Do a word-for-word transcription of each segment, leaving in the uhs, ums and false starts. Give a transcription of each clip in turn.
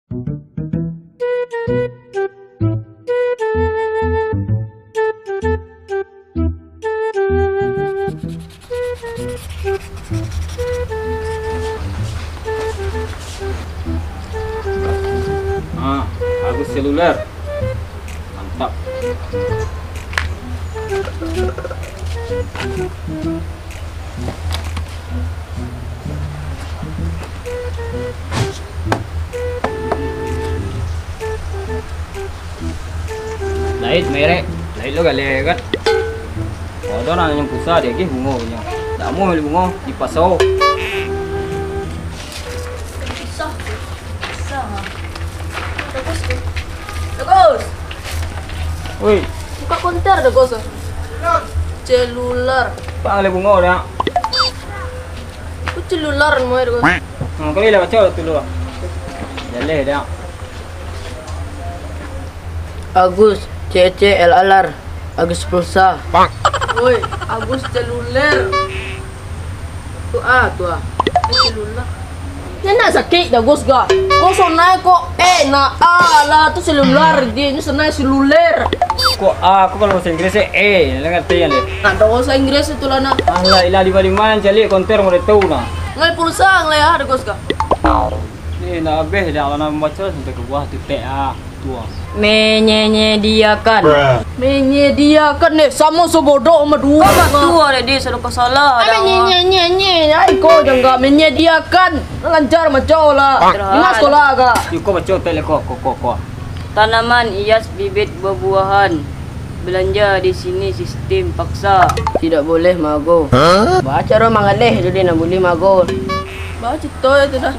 Ah, Agus Seluler. Mantap. Lain merek, lain lo galeh kan. Ado nan yang pulsa diagih bungonyo. Ndak amuah bali bungo di paso. Susah. Susah. Bagus tu. Bagus. Woi. Buka konter dah, Gus. Celular. Pang le bungo dah. Ku celular mo dah, Gus. Hmm, kau lah baca tu lu. Jaleh dah. Agus, C C L L R, Agus Pulsa. Woi, Agus Celuler. Tu ah, tu ah. Celular. Nyo ndak sakik dah, Gus, ga? Kok sonai kok, eh, nah, ah, lah, tu selular, dia nyo sonai seluler. Kok ah, aku kalau bahasa Inggris, eh, eh, ndak ngerti kan, deh? Nah, dah bahasa Inggris itu lah, nah. Alah, ilah di bali man, caliak konter, mau tahu, nah. Ngalai pulsa, ngalai ah, dah, Gus, ga? Eh, ndak habis, dah, kalau nak membaca, sampai ke buah tu, tek, ah. Tua. Menyediakan. Menyediakan deh, samo sobodok sama dua. Kau batua deh, dia salah kau salah. Ah, dah. Menye-, nye-, nye-, nye. Ai, kau jangan menyediakan. Lancar macam lah. Terhal. Mas sekolah agak. Yo, kau baca hotel kau, kau, kau, kau. Tanaman hias bibit buah-buahan. Belanja di sini sistem paksa. Tidak boleh mago. Hah? Baca roh mangaleh tu dia nak boleh mago. Baca tu itu dah.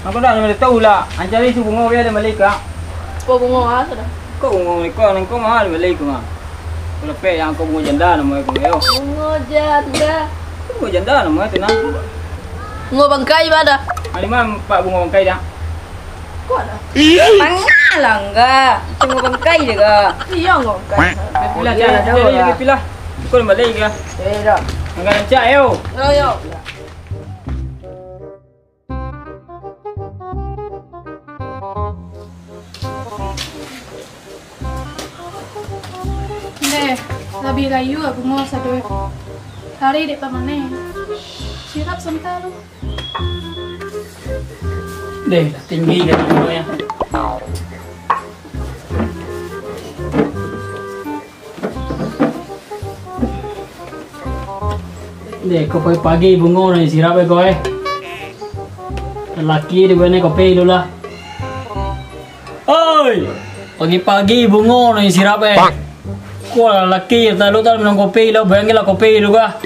Aku dah nak tahu lah. Ancari si bungo biar dia balik kak. Kau bungo ah sudah. Kau bungo ni kau nang kau mahal balik kau mah. Kalau pe yang kau bungo janda nama aku yo. Bungo janda. Bungo janda nama itu nah. Bungo bangkai pada. Ada mana pak bungo bangkai dah? Kau ada. Tangah lah enggak. Bungo bangkai je kak. Iya bungo bangkai. Pilah cari cari lagi pilah. Kau balik kak. Eh dah. Enggak rancak yo. Ayo. Ndeh, labiah layu bungo sado. Hari dek pamaneh. Sirap santa lu. Deh, tinggi dari bungo ya. Deh, kau pagi-pagi bungo nang sirap eh kau eh. Laki di bulan kopi dulu lah. Oi, pagi-pagi bungo nang sirap eh. Kau lah laki talu tak minum kopi lah, bayangin lah kopi dulu kah.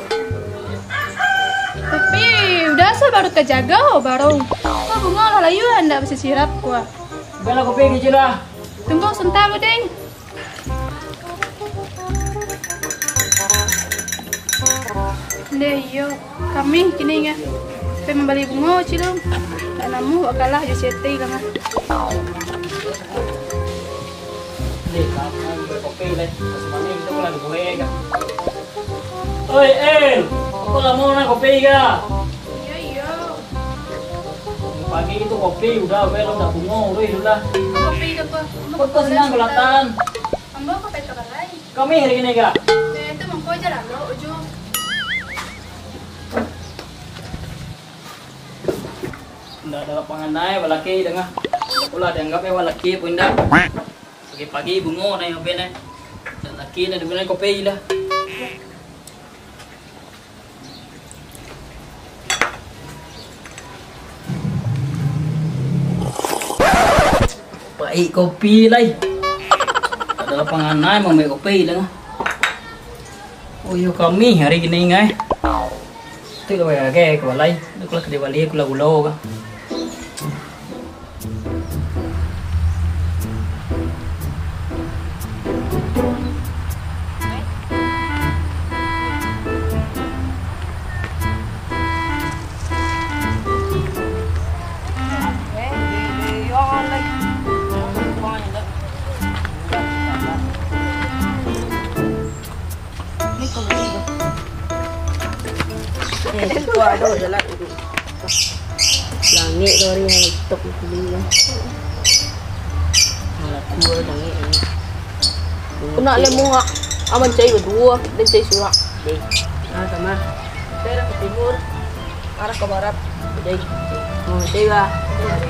Tapi udah asa baru terjaga baru. Kau bungo lah layu ndak bisa sirap kau. Bela kopi kecil lah. Tunggu sebentar lu ding. Ndeh iyo, kami kini ngah. Pai mambali bungo cilung. Ndak namuah wak kalah jo si Eti lah ngah. Ndeh, kamu beli kopi leh. Pas mandi kita pulang di Korea kan. Oi, El, kok lamo nak kopi ga? Iyo, iyo. Pagi itu kopi udah, oke, lo ndak bungo, udah, udah. Kopi itu kok. Kok kau senang kelatan? Ambo kok peto balai. Kami hari ini ga? Eh, itu mangko aja lah, lo, ujung. Ndak ada lapangan naik, balaki dengah. Ndak pula dianggap ya balaki pun ndak. Pagi-pagi bungo naik open eh. Ndak laki ndak ada kopi lah. Paik kopi lai. Ada lapangan ai mambaik kopi lah. Oh iyo kami hari kini ngai. Tu lah bagai ka balai. Aku lah ka dibali aku lah gulo ka. Langik tu hari yang tok kuning lah. Malah tua langik ni. Aku nak lemong, ah. Aman cai baduo, dan cai surak. Deh. Ah, sama. Saya arah ke timur, arah ke barat. Deh. Oh, cai lah.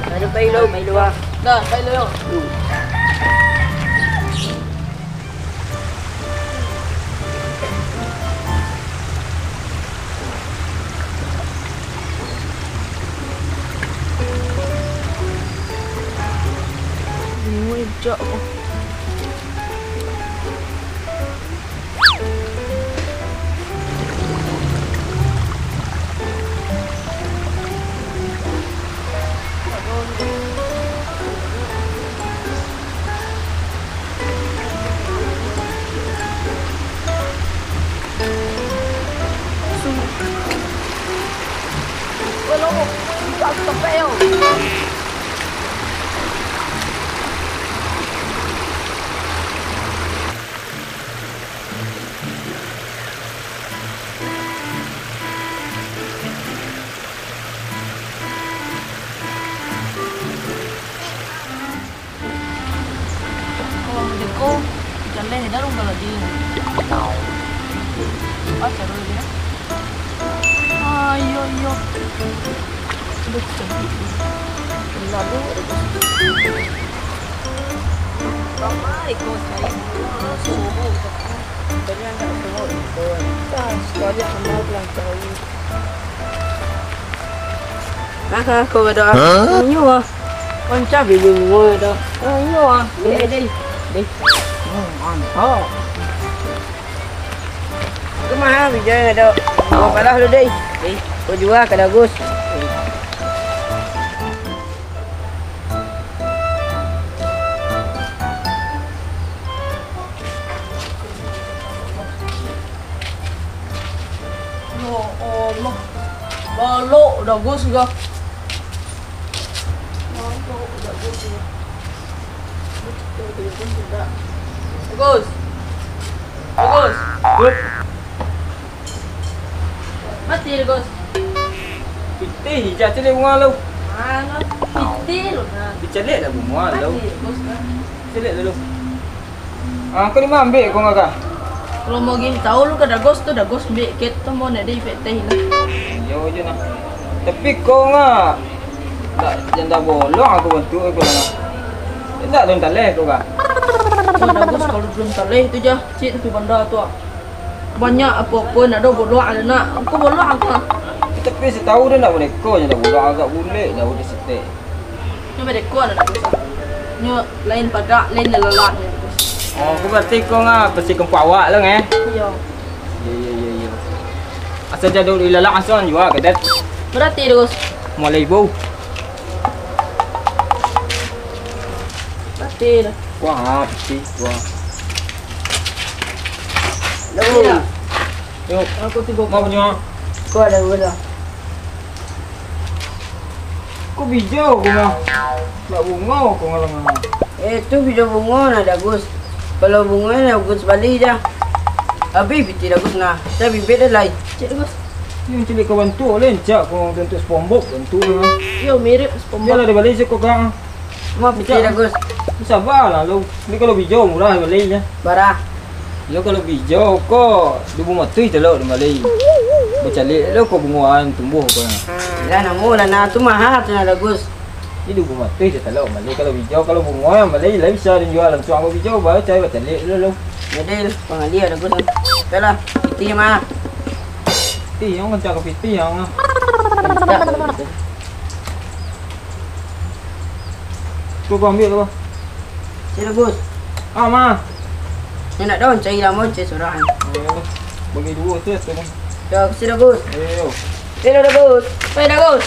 Ada pai lo, pai lo. Dah, pai lo. Kalau deko, ikan leh dah rumah lagi. Ah, caro lagi, eh. Ayo, ayo. Aduh, cantik. Lalu, Bapak, iko saya suruh. Tadi anak suruh, sekali sama bilang tahu. Aha, ko gado ah. Hah? Inyo ah. Konca bibi bungo do. Ah, inyo ah. Deh, deh. Deh. Hmm, mantap. Kumaha bijo do? Dua palah lo, deh. Deh. Ko jua ka Dagus. Ya Allah. Balok Dagus ko. Balok Dagus ko. Dagus. Dagus. Mati Dagus. Pitih, jak caliak bungo lo. Alah, pitih lo nah. Dicaliak dah bungo lo. Mati Dagus nah. Caliak dulu. Ah, ko di ma ambiak ko ngah? Kalau mau gin tahu lu ka Dagus tu, Dagus ambiak ket tu mau nak di ipek teh lah. Yo je nah. Tapi ko ngah, tak janda bolong aku bantu ko ngah. Indak dun taleh ko ngah. Oh, Dagus kalau dun taleh tu jah, cik tapi banda tu ah. Banyak apa-apa nak do bolong ada nak. Aku bolong aku ah. Tapi setahu dia nak boneka je dah bolong agak bulek dah udah setek. Nyo badeko ado nak susah. Nyo lain padak, lain lalalang nyo. Oh, ko berarti ko ngah pasti kampuak awak lo, eh? Iyo. Iyo, iyo, iyo, iyo. Asa jadul ilalang asa jua ka, Det? Berarti, Gus. Mulai ibu. Berarti dah. Wah, pasti, wah. Dah, Bu. Iyo. Yuk. Aku tigo. Mau punya? Ko ado bungo. Ko bijo ko ngah. Nak bungo ko ngah lengah. Eh, tu bijo bungo nah, Dagus. Kalau bungo nah, Dagus bali jah. Abih pitih Dagus nah. Cak bibit dah lai. Cek Dagus. Ni mancaliak ka bantuak lai, cak ko bantuak SpongeBob bantuak lah. Yo, mirip SpongeBob. Yo lah, dibali cek ko kang. Ma pitih Dagus. Sabalah lo. Ni kalau bijo murah bali nyo. Bara? Yo kalau bijo ko duo buah matuih talok dibali. Bacaliak lo ko bungoan tumbuah ko. Lah namo lah nah tu maha tu nah Dagus. Ni duo buah matuih talok bali kalau bijo, kalau bungoan bali lah bisa dijual langsuang ko bijo, baru cari bacaliak lo lo. Jadi pangalia Dagus. Oke lah, pitih mah. Pitih, yang kencang ka pitih yang. Kencang ka pitih. Tu kau ambil tu. Sini, Gus. Ah, ma. Ni nak daun cari lama, cari surah ni. Ayo, bagi dua tu, tu. Dah, sini, Gus. Ayo. Sini, dah, Gus. Sini, dah, Gus.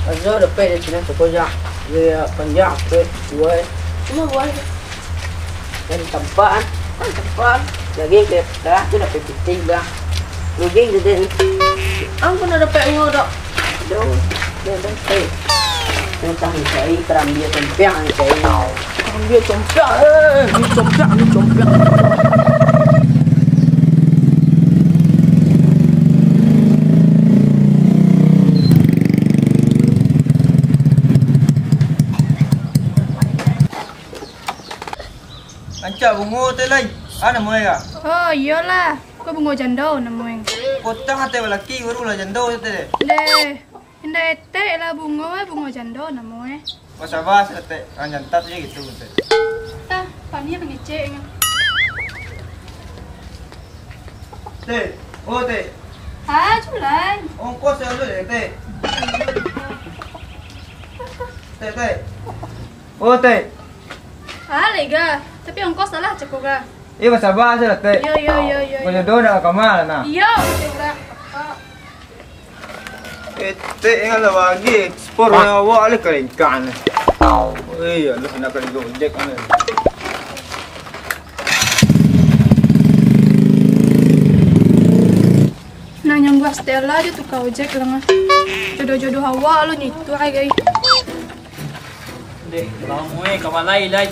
Azhar dapat dari sini, toko je. Dia panjang, tu, dua. Cuma buah je. Dari tampak, kan? Kan tampak. Lagi ke tengah tu dapat pitih dah. Rugi gede ni. Ang pernah dapat nyo dak? Dah, dah, dah. Eh. Entah ni cari, kerambia tempiang ni cari. Kerambia tempiang, eh. Ni tempiang, ni tempiang. Rancak bungo teh lai. Ah, namo e ka? Oh, iyolah. Ko bungo jando namo e. Potang ateh balaki baru lah jando teh. Deh, indak etek lah bungo, eh, bungo jando namo e. Basaba saketek, urang jantan se gitu, Teh. Tah, paniang ngecek nyo. Teh, oh, Teh. Ah, Julai. Ongkos yo, Teh. Teh, Teh. Oh, Teh. Ah, lega. Tapi ongkos salah cako ga. Eh, basaba se lah, Teh. Yo, yo, yo, yo. Ko jodoh dak ka ma lah, nah. Iyo, betul lah. Etek, ingatlah bagi ekspor awak lah kalengkang. Oi, alah, nak kali gojek mana. Nah, nyambuah Stella jo tukang ojek lah, mah. Jodoh-jodoh awak lo nyitu ai, gai. Deh, lamo eh, ka balai lai.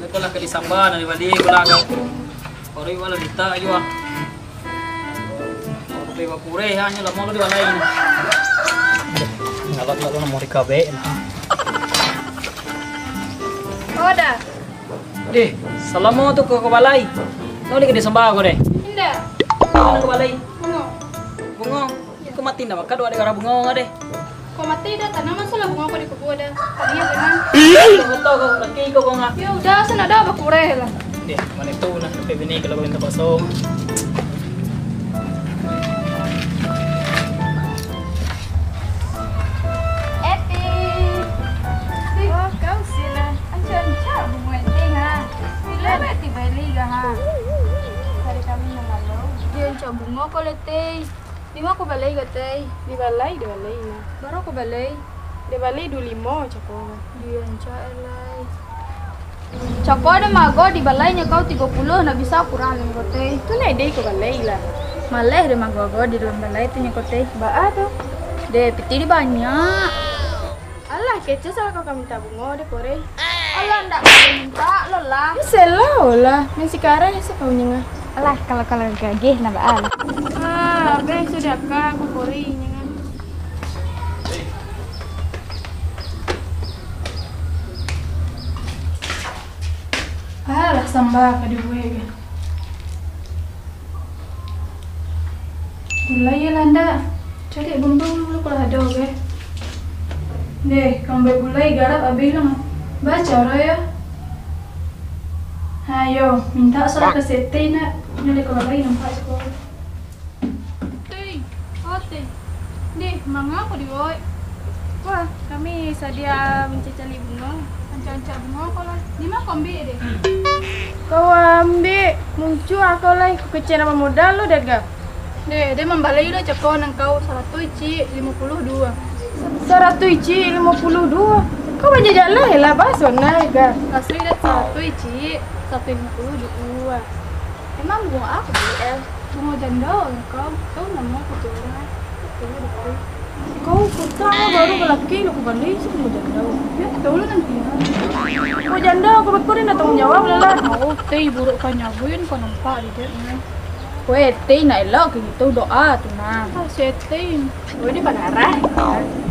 Ko lah ka disamba, nan dibali ko lah ka. Paruik wak lah mintak juo. Paruik bakureh, hanyo lamo lo di balai. Deh, ngalap lah ko nomor kabek nah. Oh, dah. Deh, salamo tu ka, ka balai. Nolih ka disamba ko deh. Indak. Mano ka balai? Bungo. Bungo. Ko mati ndak bakado dek garah bungo deh. Ko mati dah, tanang masuaklah bungo ko di kubua dah. Tadi yo benar. Betul ko, laki ko bungo. Yo udah, sana dah bakureh lah. Deh, mano tu nah, sampai bini kalau minta kosong. Epi. Oh, kau sila. Ancak-ancak bungo Epi ha. Bila Epi bali ga ha? Hari kami mamalau. Dia ancak bungo ko leteh. Di ma ko balai, Gatei? Di balai, di balai, nah. Bara ko balai? Di balai duo limo, cako. Di ancak, lai. Cako ado mago di balai nyo kau tigo puluah, ndak bisa kurang, Gatei. Tu ndak ado ko balai lah. Maleh ado mago-mago di dalam balai tu nyo, Gatei. Baa tu? Deh, pitih di banyak. Alah, kecek salah kau ka minta bungo deh, Korei. Alah, ndak ka minta lo lah. Selah lah, nan sikareh sakau nyengah. Alah, kalau, kalau gageh, nah, baa. Ah, abeh sudah ka, aku Korei nyengah. Alah, samba ka dibuek, geh. Gulai yo lah ndak. Cari bumbung dulu kalau ado, geh. Deh, kambek gulai garap abih lah. Ba caro yo. Hayo, minta surat ka sete nak. Nyo dek kalau lai nampak cako. Tei, oh Tei. Deh, manga ko di woi. Wah, kami sadia mancacali bungo. Ancak-ancak bungo ko lah. Di ma ko ambiak deh? Kau ambiak, muncua ko lai, ko kecek namo modal lo dek ga? Deh, deh mambalai lo cako nan kau saratuih icik limo puluah duo. Saratuih icik limo puluah duo? Kau banyak jaleh lah, bahaso nah ga? Asli dek saratuih icik, saratuih limo puluah duo. Emang bungo apo, L? Bungo jando, kau tahu namo kutu urang, eh? Kutu urang. Kau kutu urang baru balaki, lo kau bali, si bungo jando. Yo, tahu lo nanti. Bungo jando, kau bakuri nak tanggung jawab lah, lah. Oh, Tei buruk kan nyabuin, kau nampak di dia, eh. Weh, Tei nak elok ke gitu, doa tu nah. Ah, si Tei. Oh, ini pangarah.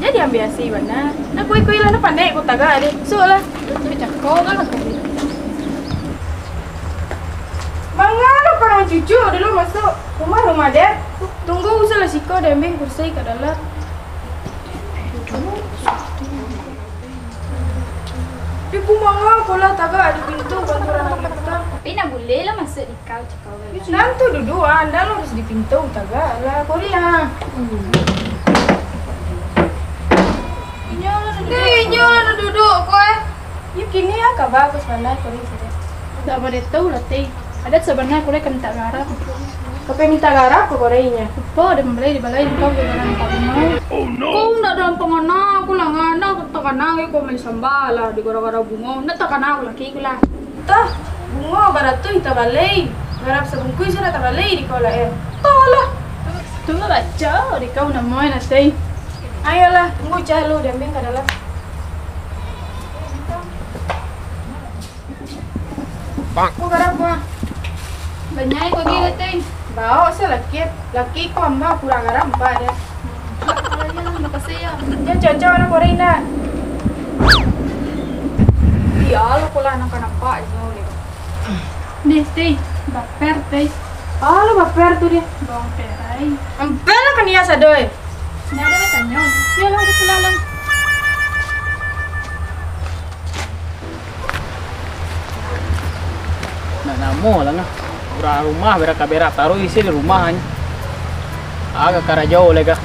Jadi ambiak asi bana. Nah, kui-kui lah, nah, pandai kau tagak deh. Suok lah. Tapi cako kan lah tadi. Manga lo parang cucu dulu masuk rumah-rumah deh. Tunggu usah lah siko deh, ambiak kursi ka dalam. Di kumanga ko lah tagak di pintu, bantuan anak kita. Tapi nak buleh lah masuk di kau. Nan tu duduak, ah, ndak lo harus di pintu, tagak lah, kori ah. Inyo lah duduak. Deh, inyo lah duduak, ko eh. Yo kini ah, kaba ko sabana kori sudah. Ndak pada tahu lah, Tei. Adat sabana kori ka minta garap. Ka pai minta garap ko kori inyo. Lupo, ado mambalai di balai, kau di dalam tak bungo. Kau ndak dalam pangana, aku lah ngana, aku takana, aku mali samba lah, di gara-gara bungo. Ndak takana aku laki ku lah. Tah, bungo baratuih tabalai, garap sabungkuih sudah tabalai di kau lah, eh. Tah lah. Tu lah baco di kau namo e, Tei. Ayolah, tunggu cah lu, diambiak ka dalam. Ko garap, ko. Banyak ko gi, Tei. Baok se laki, laki ko amba kurang garap, ampa dia. Makasih ya. Jan cocok nak goreng dah. Iya, lo ko lah nak nampak di sini. Deh, Teh, baper, Teh. Alah, baper tu, deh. Bawang perai. Ampel lah kan iya sado, eh. Ndak ado batanyo. Iyo lah, batua lah. Nak namo lah, nah. Urang rumah berak-berak taruih isi di rumah, nyo. Agak karajo leh, gak.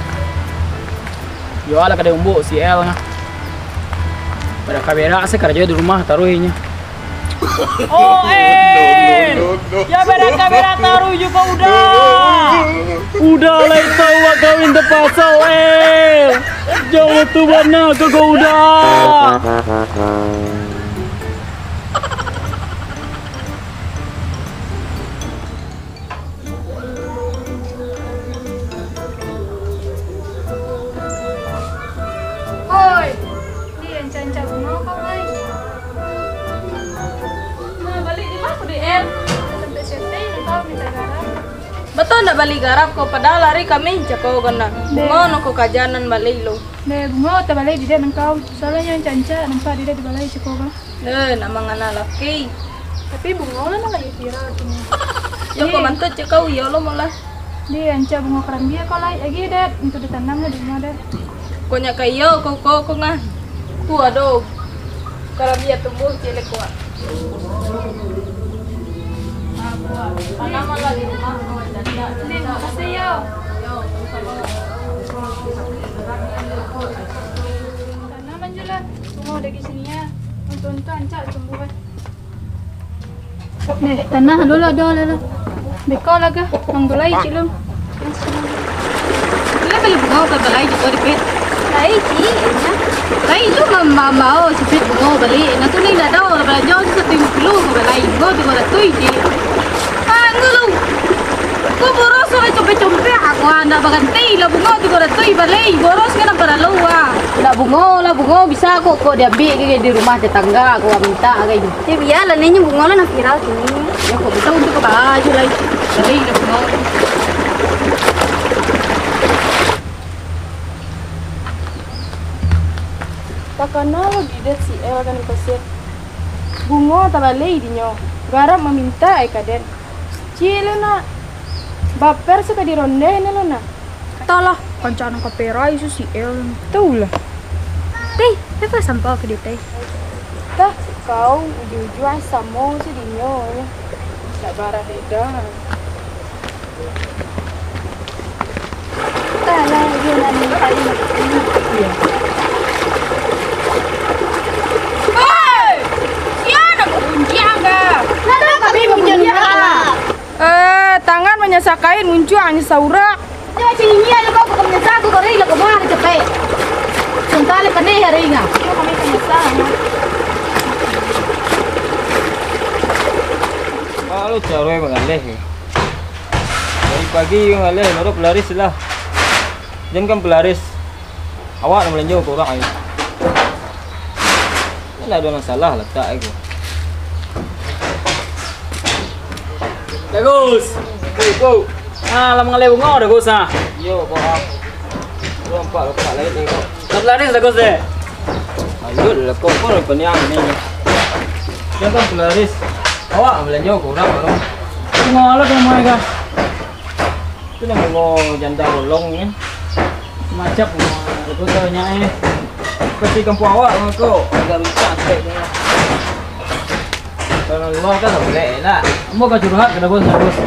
Yo lah, kadai umbuk si El, nah. Berak-berak se karajo di rumah taruih inyo. Oh, eh. Ya, berak-berak taruih juo Uda. Uda lai tau wak kawin tapakso, eh. Jauah tu bana ka ko Uda. Oi, di rancak-rancak bungo kau, oi. Nah, baliak di ma ko, di El? Tampek siapo nan kau mintak garap? Batua ndak baliak garap ko, padahal ari Kamih cako ko nah. Deh. Bungo nan kau kaja nan baliak lo. Deh, bungo tabalai di dek nan kau. Soalnyo rancak-rancak nampak di dek di balai cako ko. Eh, nak mangana laki. Tapi bungo lah nan lagi viral kini. Yo, kok mantap cek kau, iyo lo molah. Di rancak bungo karambia kau lai, agi dek, untuk ditanam lah di rumah dek. Kok nyak ka iyo, kok, kok, kok ngah. Tu ado karambia tumbuh cilik kuat. Tanaman lah di rumah, kau. Dek, makasih yo. Yo, sama-sama. Tanaman je lah. Bungo dari sini ya. Untu-untu rancak tumbuah. Deh, tanah dulu ado lah. Beko lah gah, manggulai cik lu. Lah bali bungo ka balai juo di Pit. Lai cik, nya. Lai tu ma-, ma-, mambao si Pit bungo bali. Nah tu ni dak tau lah balanjo tu satu limo puluah ka balai. Bungo tigo ratuih cik. Ah, ngulu. Ko boros sampai compek-compek, aku ndak baganti lah bungo tigo ratuih balai. Boros kan ampek lalu, ah. Ndak bungo lah, bungo bisa kok, kok diambiak ka di rumah tetangga, kok mintak ka. Yo, bialah, nyo bungo lah nan viral kini. Yo, kok bisa untuak ka baju lai. Balai lah bungo. Takana lo di dek si El kan di pasir. Bungo tabalai dinyo. Garap mamintak ai ka den. Cik lo nak. Baper suka dironde ni lo nak. Entahlah, kancak nan ka perai su si El. Tau lah. Teh, beko sampah ka di teh. Tah, kau ujuang-ujuang samo si dinyo. Dak barah dah. Hei! Sia nan bakunjiang ka? Nan kami bakunjiang ka? Eh, tangan manyasa kain, muncuang manyasa urak. Dia macam ini aja kau, kau manyasa aku, kau rila kau mah capek. Sungkali pedih hari ingat. Kau kami manyasa. Kalau caro mangaleh. Dari pagi mangaleh, baru palaris lah. Jan kan palaris. Awak nan balanjo ka urang ai. Kan ado nan salah latak ai ko. Dagus. Oi, ko. Ah, lah mangaleh bungo Dagus ah. Iyo, ko ah. Ko nampak latak lain ni ko. Lah palaris Dagus deh. Ayo lah, ko ko paniang ni. Jan kan palaris. Awak balanjo ka urang baru. Bungo lah ka rumah ai ka. Tu lah bungo janda bolong ni. Macam bungo tu banyak eh. Pasti kampung awak bungo tu agak rusak sikit tu. Kalau luar kan tak boleh lah. Ambo ka curhat ka Dagus, Dagus.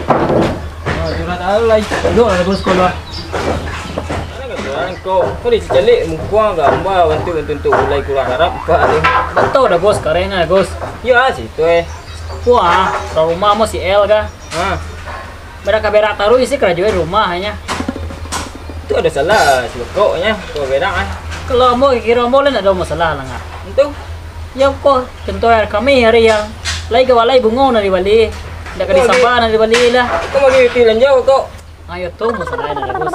Oh, curhat apa lai? Duduk lah Dagus ko lah. Mana ka curhat ko? Ko dicaliak muka gambar bantu-bantu untuk mulai kurang harap empat ni. Betul Dagus, keren Dagus. Ya situ eh. Wah, rumah mo si El kah? Ha. Berak-berak taruih isi karajo di rumah nyo. Tu ado salah si Bekok nyo, ko berak ah. Kalau ambo kiro ambo lai ndak ado masalah lah ngah. Itu? Yo ko, contoh kami hari yang lai ka balai bungo nan dibali. Ndak ka disaba nan dibali lah. Ko bagi piti lanjau ko. Ayo tu masalah nyo Dagus.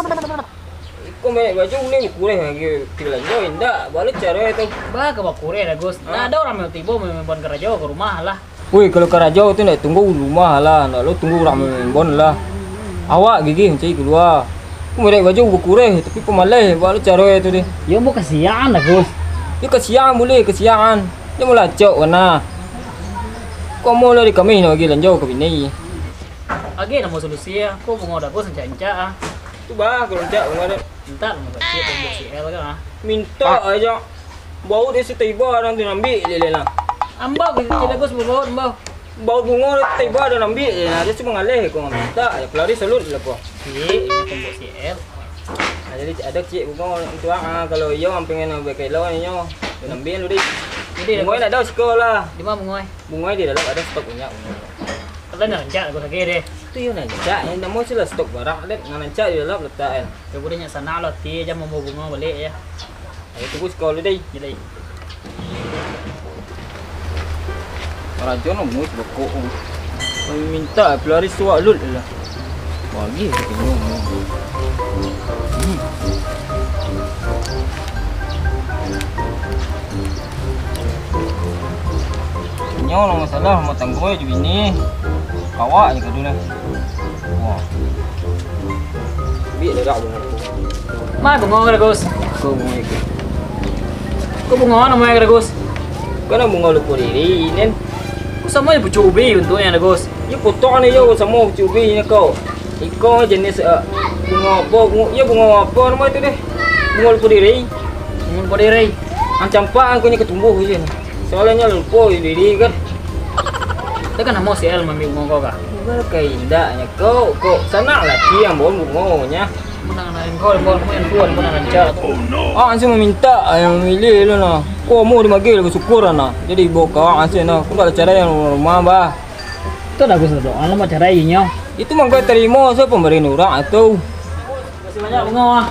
Ko banyak baju ulih kureh lagi piti lanjau indak. Baa caro tu? Ba ka bakureh Dagus. Ndak ado urang mau tibo main-main karajo ka rumah lah. Woi, kalau karajo tu ndak tunggu rumah lah, ndak lo tunggu urang mambon lah. Awak gigih mancari kalua. Ko merek baju bakureh, tapi pamaleh, baa lo caro tu deh. Yo, ambo kasian lah, Gus. Yo kasian buliah, kasian. Yo malacok kana. Ko amuah lah di kami nak bagi balanjo ka bini. Agiah namo solusi ah, ko bungo Dagus rancak-rancak ah. Tu bah, kalau rancak bungo tu. Mintak lah manggaciak pambuek C L kan ah. Mintak aja. Baut dia setiba urang tu ngambiak lilin lah. Ambo kecil Dagus babaut ambo. Baut bungo dia setiba urang ngambiak je lah. Dia cuma ngaleh ko mintak je. Pelari salut lah ko. Ciek, inyo pambuek C L. Nah, jadi ado ciek bungo tu ah, kalau iyo amping nak bakelo inyo. Dia ngambiak lu deh. Jadi, bungo Dagus, nak ado siko lah. Di mana bungo? Bungo di dalam ado stok banyak bungo. Kalau nak rancak Dagus lagi deh. Tu iyo rancak, yang namo sila stok barang dek, nan rancak di dalam letak kan. Yo buliah nyak sanak lo, ti jam mambawa bungo baliak ya. Ayo tunggu siko lu deh. Jadi. Karajo namo sibakok. Kami minta pelari suak lut lah. Bagi ka tengok. Hmm. Nyo lah masalah rumah tanggo jo bini. Kawak je kadu nah. Wah. Biak dah bungo. Ma bungo ka Dagus? Ko bungo iko. Ko bungo namo ka Dagus? Ko namo bungo lupo diri, Nen. Ko samo jo pucuak ubi bantuaknyo Dagus. Iyo, potongan iyo samo pucuak ubi nyo ko. Iko jenis, eh, bungo apo? Bungo, iyo bungo apo namo itu deh? Bungo lupo diri. Bungo lupo diri. Ang campak ang ko nyo katumbuah je. Soalnyo lupo diri kan. Dah kan namo si El mambiak bungo ko kah? Bukan ka indaknyo ko, ko sanak laki yang bawa bungonyo. Menang lain ko, bawa bungo yang tuan, menang rancak tu. Ah, ang mamintak, yang mamilih lo nah. Ko mau dimagih lagu syukur nah. Jadi ibo kawak ang nah. Ko kalau cara yang rumah bah. Tu dah aku doa lah mau cara inyo. Itu mangko tarimo so pambarian urang tu. Makasih banyak bungo ah.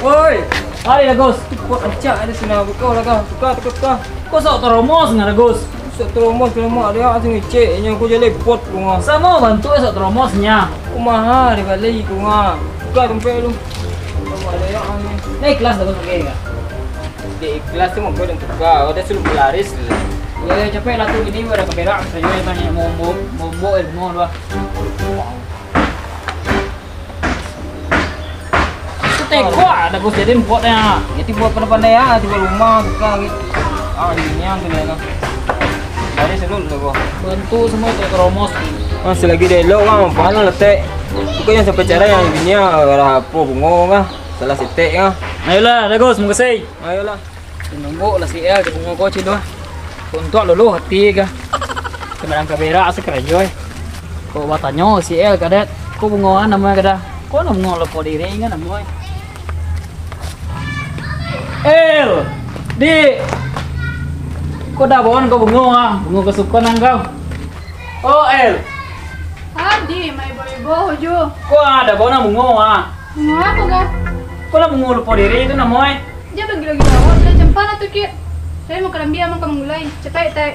Woi, mari Dagus. Tu kuat rancak ada sini buka lah kah. Tukar, tukar, tukar. Ko sok teromos ngah Dagus? Sok teromos ke lemak dia asing ngecek inyo ko jalai pot bungo. Samo bantuak sok teromosnyo. Ko maha di balai bungo. Tukar tempat lu. Sama ada yang ni. Nah, ikhlas Dagus pakai kah? Di ikhlas tu mangko dan tukar. Ada sulu pelaris. Ya, ya, capek lah tu ini udah keberak. Saya banyak mombo, mombo ilmu lah. Teko ah, Dagus jadi buatnya. Ya tiba pandai-pandai ah, tiba rumah buka gitu. Ah, di sini yang tu dia lah. Dari sini dulu gua. Bantu semua itu teromos. Ah, selagi dia elok kan, pahala letek. Bukannya sampai cara yang ini ah, arah apa bungo kah? Salah setek kah? Ayolah, Dagus, makasih. Ayolah. Nunggu lah si El di bungo ko cik tu. Untuak luluh hati kah. Kemerang kaberak asa karajo eh. Ko batanyo si El kadet, ko bungo an namo kada? Ko namo bungo lupo diri kan namo eh. El, di. Ko dah bawaan ko bungo ah, bungo kesukaan ang kau. Oh, El. Adi, mai ibo-ibo uju. Ko ada bawaan bungo ah. Bungo apo kah? Ko lah bungo lupo diri tu namo eh. Jan bagilo-gilo awak, lah campa lah tu, Kit. Cari makan rambia, makan manggulai. Capek, Tek.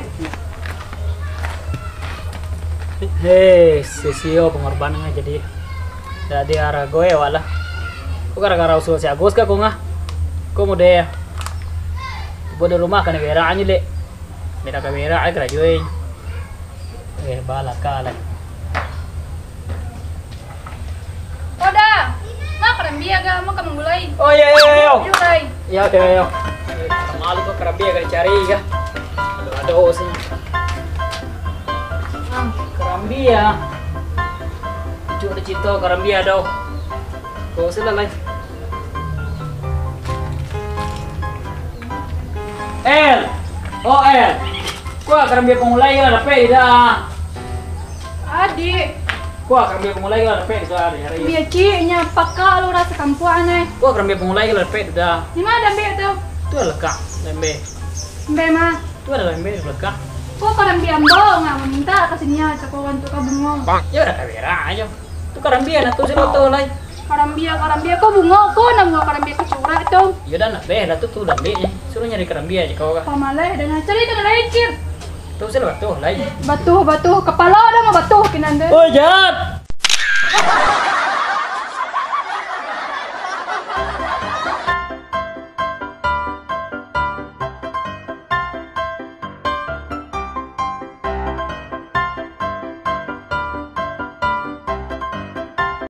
Hei, sisio pangorbanan jadi. Dak di arago ya, wala. Ko gara-gara usul si Agus ka ko ngah. Ko mude ya. Buat di rumah kana berak aja, Lek. Berak ka berak aja karajo, eh. Eh, balaka lah. Oda, ma karambia ga, ma ka manggulai. Oh, iyo, iyo, iyo. Iyo, lai. Iyo, oke, iyo. Malu ko karambia ga dicari ga. Aduh, aduh, sini. Ah, karambia. Cuk, ada cinta karambia, aduh. Kau usah lah, lai. El! Oh, El! Kua karambia pangulai lah dapek dah. Adik. Kua karambia pangulai lah dapek dah hari-hari. Bia cik nya paka lu rasa kampuang anai. Kua karambia pangulai lah dapek dah. Di mana dapek tu? Tu lah lekak, lembe. Lembe mah. Tu lah lembe lekak. Kua karambia ambo ngah minta ka sini aja kau untuk ka bungo. Ya udah kaberak aja. Tu karambia nah tu silo tu lai. Karambia, karambia ko bungo ko, namo karambia kacurak tu. Iyo dah nak beh lah tu, tu dah ambil je. Suruh nyari karambia je kau kah. Pamaleh dah nak cari tu lain cip. Tu silo tu lai. Batuh, batuh, kepala dah mau batuh kinan deh. Oi, jahat.